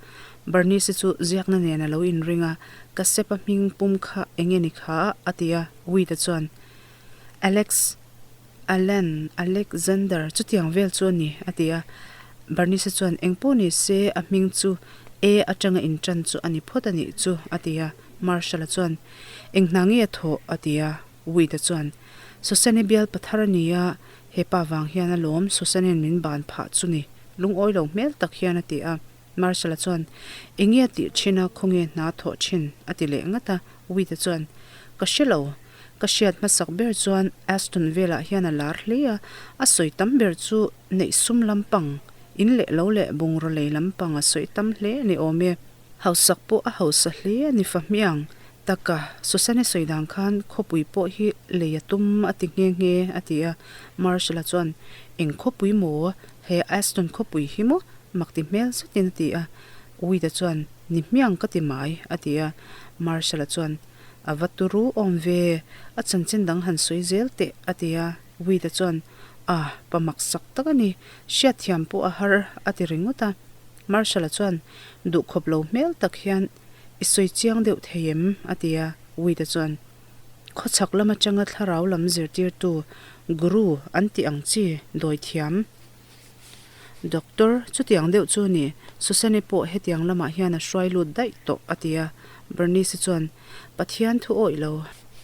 Bernice-i chu ziakna nen a lo inring a, Ka sepa hming pum kha eng nge ni kha? a ti a. Weed-a chuan, Alex, Alan, Alexander, chutiang vel chu a ni, a ti a. Bernice-i chuan, Eng pawh ni se, a hming chu A atanga intan chu a ni phawt a nih chu, a ti a. Marshall-a chuan, Eng hna nge a thawh? a ti a. Weed-a chuan, Susan-i bial pathar a ni a, he pa vang hian a lawm Susan-in min ban phah chu ni, lungawi lo hmel tak hian a ti a. Marshall-a chuan, Eng nge a tih thin a, khawnge hna thawh thin? a ti leh ngat a. Weed-a chuan, Ka hre lo. Ka hriat hmasak ber chuan Aston velah hian a lar hle a, a sawi tam ber chu neih sum lampang, in leh lo leh bungraw lei lampang a sawi tam hle a ni awm e. Hausak pawh a hausa hle a ni fa hmiang. Taka, Susan-i sawi dan khan khawpui pawh hi lei a tum a ti nghe nghe, a ti a. Marshall-a chuan, Eng khawpui maw? He Aston khawpui hi maw? Mak ti hmel zetin a ti a. Weed-a chuan. Ni hmiang ka ti mai, a ti a. Marshal-a chuan, A va turu awm ve, a chanchin dang han sawi zel teh, a ti a. Weed-a chuan, A, pa maksak tak a ni, hriatthiam pawh a har, a ti ringawt a. Marshal-a chuan duhkhawp lo hmel tak hian, I sawi chiang deuh thei em? a ti a. Weed-a chuan, Khawchhak lam atanga thlarau lam zirtirtu, guru, an tih ang chi, dawithiam. Doctor, chutiang deuh chu ni, Susan-i pawh hetiang lamah hian a hruai lut daih tawh, a ti a. Bernice-i chuan, Pathian thu awih lo,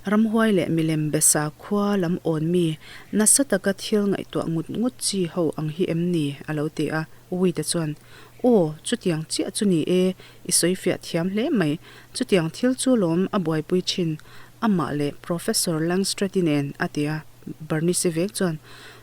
ramhuai leh milem be sakhua lam awn mi, nasa taka thil ngaihtuah ngut ngut chi ho ang hi em ni? a lo ti a. Wite chuan, Aw, chutiang chiah chu ni e, i sawi fiah thiam hle mai. Chutiang thil chu lawm a buaipui thin, amah leh Professor Langstreet-i nen, a ti a. Bernice-i vek chuan,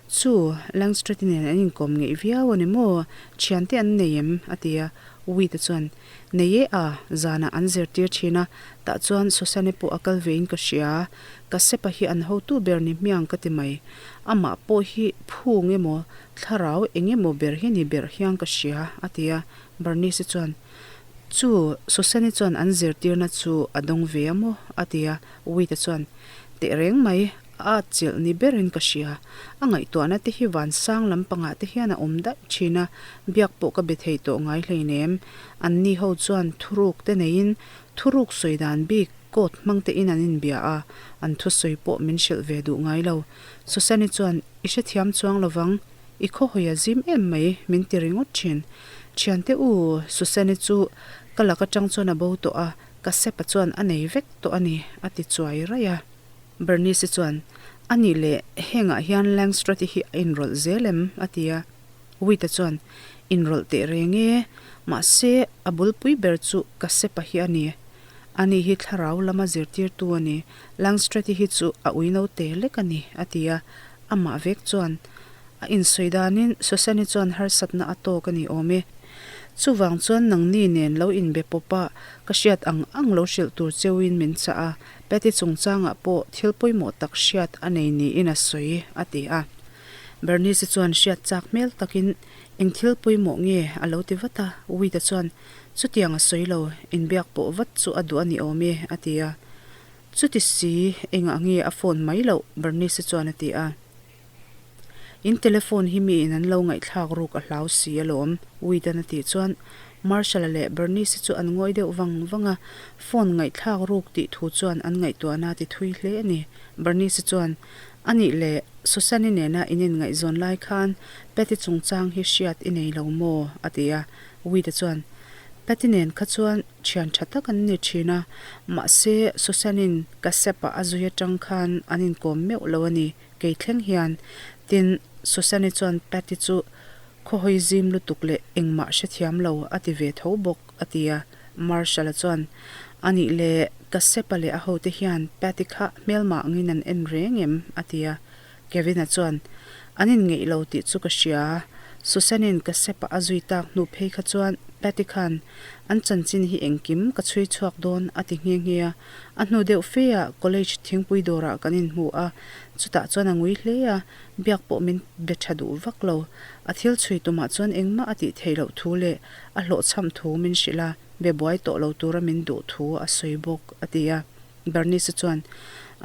Chu, Langstreet-i nen an inkawm ngeih viau a ni maw? Thiante an nei em? a ti a. Wheat-a chuan, Nei e a, zanah an zirtir thin a, tah chuan Susan-i pawh a kal vein ka hria. Ka sepa hi an hotu ber ni hmiang ka ti mai. Amah pawh hi phung emaw, thlarau eng emaw ber hi ni ber hian ka hria, a ti a. Bernice-i chuan, Chu, Susan-i chuan an zirtirna chu a dawng ve a maw? a ti a. Wheat-a chuan, Tehreng mai, A atchilh ni berin ka hria. A ngaihtuahna te hi vansang lampangah te hian a awm daih thin a, biak pawh ka be thei tawh ngai hleinem. Anni ho chuan thuruk te neiin thuruk sawi dan bik coat hmang te in an inbia a, an thusawi pawh min hrilh ve duh ngai lo. Susan-i chuan, I hrethiam chuang lovang, i khawhawi a zim em mai, min ti ringawt thin. Thiante u, Susan-i chu ka lak atang chuan a bo tawh a, ka sepa chuan a nei vek tawh a ni, a ti chuai raih a. Bernice chuan, A nih leh, hengah hian Langstrath-i hi a inrawlh zel em? a ti a. Wheat-a chuan, Inrawlh teh reng e, mahse a bulpui ber chu ka sepa hi a ni. Ani hi thlarau lama zirtirtu a ni, Langstrath-i hi chu a uino te lek a ni, a ti a. Amah vek chuan, A insawi danin Susan-i chuan harsatna a tawk a ni awm e. Chuvang chuan nangni nen lo inbe pawp a, ka hriat ang ang lo hrilh tur cheuin min chah a, Patty chungchangah pawh thil pawimawh tak hriat a nei niin a sawi, a ti a. Bernice-i chuan hriat chak hmel takin, Eng thil pawimawh nge? a lo ti vat a. Wheat-a chuan, Chutiang a sawi lo, inbiak pawh vat chu a duh a ni awm e, a ti a. Chuti si, engah nge a phone mai loh? Bernice-i chuan a ti a. In telephone hi miin an lo ngaihthlak ruk a hlau si alawm, Weed-an a tih chuan Marshall-a leh Bernice-i chu an ngawi deuh vang vang a, phone ngaihthlak ruk tih thu chuan an ngaihtuahna a ti thui hle a ni. Bernice-i chuan, A nih leh, Susan-i nena in inngaihzawn lai khan Patty chungchang hi hriat i nei lo maw? a ti a. Weed-a chuan, Patty nen kha chuan thian tha tak an ni thin a, mahse Susan-in ka sep-ah a zui atang khan an inkawm meuh lo a ni. Kei thleng hian, tin, Susan-i chuan Patty chu khawhawi zim lutuk leh engmah hrethiam lo a ti ve tho bawk, a ti a. Marshall-a chuan, A nih leh, ka Sepa leh a hote hian Patty kha hmelmah angin an en reng em? a ti a. Kevin-a chuan, An inngeih lo tih chu ka hria. Susan-in ka Sepa a zui tak hnu phei kha chuan Patty khan an chanchin hi engkim ka chhui chhuak dawn a ti nghe nghe a. A hnu deuh fe ah college thingpui dawrah kan inhmu a, chutah chuan a ngui hle a, biak pawh min be tha duh vak lo. A thil chhui tumah chuan engmah a tih theih loh thu leh a hlawhchham thu min hrilh a, be buai tawh lo tura min duh thu a sawi bawk, a ti a. Bernice chuan,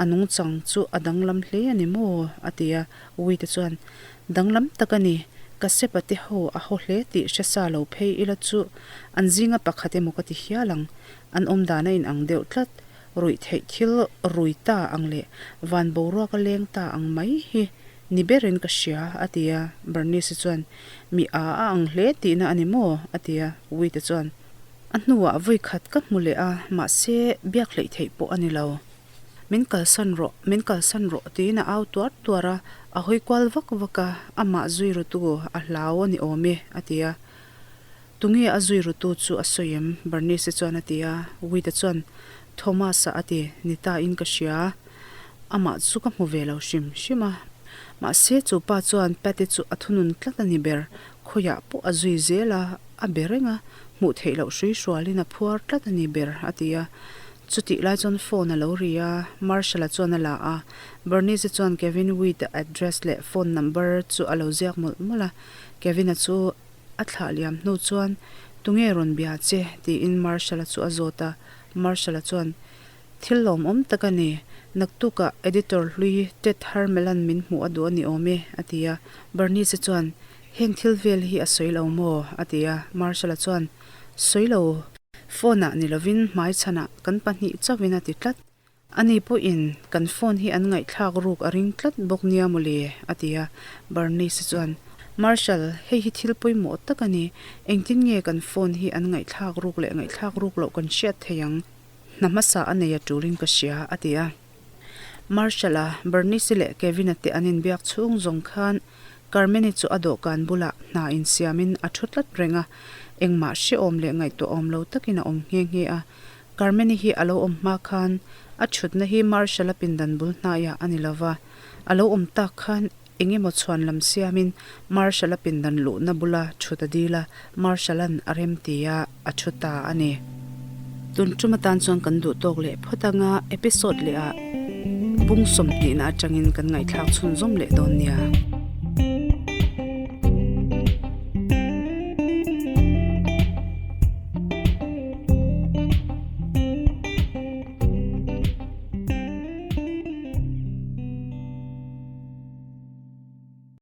A nungchang chu a danglam hle a ni maw? a ti a. Wite chuan, Danglam tak a ni, ka sepa te ho a haw hle tih hre sa lo phei ila chu an zinga pakhat emaw ka ti hial ang. An awm dan a inang deuh tlat, ruih theih thil rui ta ang leh van boruak a leng ta ang mai hi ni berin ka hria, a ti a. Bernice chuan, Mi a a ang hle tihna a ni maw? a ti a. Wite chuan, A hnuah vawi khat ka hmu leh a, mahse biak hleih theih pawh a ni lo. Min kalsan rawh, min kalsan rawh, tiin a au tuar tuar a, a hawi kual vak vak a, amah zui rutu a hlau a ni awm e, a ti a. Tunge a zui rutu chu a sawi em? Bernice chuan a ti a. Wita chuan, Thomas-a a ti, ni ta in ka hria. Amah chu ka hmu ve lo hrim hrim a. Mahse chu pa chuan Patty chu a thunun tlat a ni ber. Khawiah pawh a zui zel a, a be reng a, hmuh theih loh hrui hrualin a phuar tlat a ni ber, a ti a. Chutih lai chuan phone a lo ri a, Marshall-a chuan a la a. Bernice chuan Kevin Wheat-a address leh phone number chu a lo ziak mawlh mawlh a. Kevin-a chu. A thlah liam hnu chuan Tunge rawn bia che? tiin Marshall-a chu a zawt a. Marshall-a chuan, Thil lawmawm tak a ni. Naktukah editor hlui Ted Harmel-a'n min hmuh a duh a ni awm e, a ti a. Bernice chuan, Heng thil vel hi a sawi lo maw? a ti a. Marshall-a chuan, Sawi lo. Phone-ah ni lovin hmaichhanah kan pahnih chauhin a ti tlat. Ani pawhin kan phone hi an ngaihthlak ruk a ring tlat bawk nia mawle, a ti a. Bernice chuan, Marshall, hei hi thil pawimawh tak a ni. Engtin nge kan phone hi an ngaihthlak ruk leh ngaihthlak ruk loh kan hriat thei ang? Hna hmasa a nei a tulin ka hria, a ti a. Marshall-a, Bernice leh Kevin-a te an inbiak chhung zawng khan Carmen-i chu a dawhkan bulah hna insiamin a thu tlat reng a, engmah hrehawm leh ngaihtuahawm lo takin a awm nghe nghe a. Carmen-i hi a lo awm hma khan a thutna hi Marshall-a pindan bul hnaiah a ni lo va, a lo awm tak khan eng emaw chhuan lam siamin Marshall-a pindan luhna bula thut a dil a, Marshall-a'n a rem ti a, a thu ta a ni. Tun tum atan chuan kan duh tawk leh phawt anga episode leh ah bung sawmhnihna atangin kan ngaihthlak chhunzawm leh dawn nia.